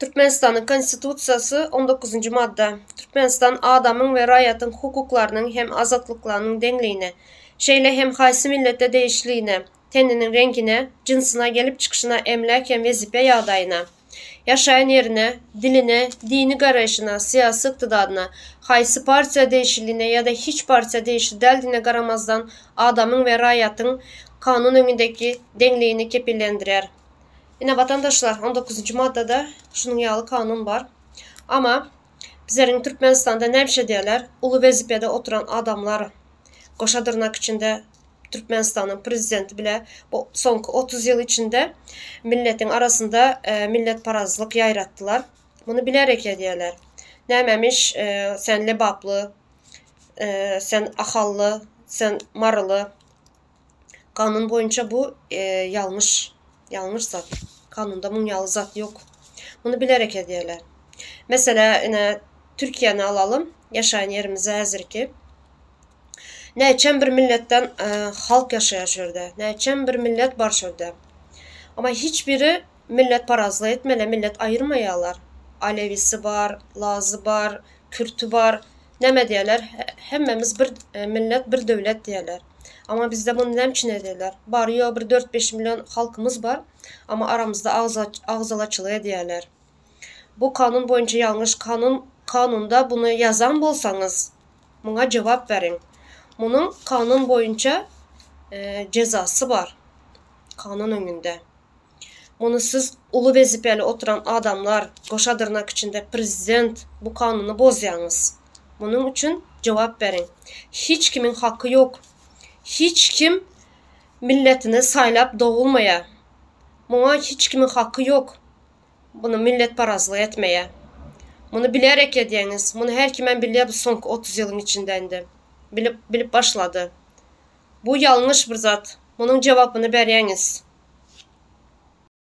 Türkmenistanyň Konstitusiýasy on dokuzynjy madda, Türkmenistan adamyň we raýatyň hukuklarynyň hem azatlyklarynyň deňligine, şeýle hem haýsy millete degişligine, teniniň reňkine, jynsyna, gelip çykyşyna, emläk hem wezipe ýagdaýyna, ýaşaýan ýerine, diline, dini garaýşyna, syýasy ykdydadyna, haýsy partiýa degişliligine ýa-da hiç partiýa degişli däldigine garamazdan adamyň we raýatyň kanun öňündäki deňligini kepillendirýär. Ine watandaşlar on dokuzynjy maddada şunuň ýaly kanun bar. Ama bizleriň Türkmenistanda nämişe diýerler uly wezipede oturan adamlar goşa dyrnak içinde Türkmenistanyň prezidenti bile bu soňky 30 ýyl içinde milletiň arasynda e, milletparazlyk ýaýratdylar. Muny bilerek edýärler. Nämemiş e, sen lebaply, e, sen ahally, sen maryly Kanun boýunça bu ýalňyş, ýalňyş zat. Kanunda muň ýaly zat ýok. Muny bilerek edýärler. Meselä, ine, Türkiýäni alalym, ýaşaýan ýerimizi häzirki. Näçem bir milletden halk ýaşaýar şu ýerde. Näçem bir millet bar şu ýerde. Amma hiç biri milletparazlyk etmeli, millet aýyrmaýarlar. Alewisi bar, lazy bar, kürti bar. Näme diýerler? Hemmemiz bir millet, bir döwlet diýerler. Amma bizde muny näme üçin edýärler? Bary-ýogy bir dört-beş million halkymyz bar, amma aramyzda agzalaçylyk edýärler. Bu kanun boýunça ýalňyş kanun, kanunda buny ýazan bolsaňyz, muňa jogap beriň. Munuň kanun boýunça jezasy bar, kanun öňünde. Muny siz uly wezipeli oturan adamlar, goşa dyrnak içinde prezident bu kanuny bozýaňyz. Munuň üçin jogap beriň. Hiç kimiň haky ýok. Hiç kim milletini saýlap dogulmaýa. Muňa hiç kimiň haky ýok. Muny milletparazlyk etmeýä. Muny bilerek edýäňiz. Muny her kimem bilýä bu soňky 30 ýylyň içinde indi. Bilip bilip başlady. Bu ýalňyş bir zat. Munuň jogapyny berýäňiz.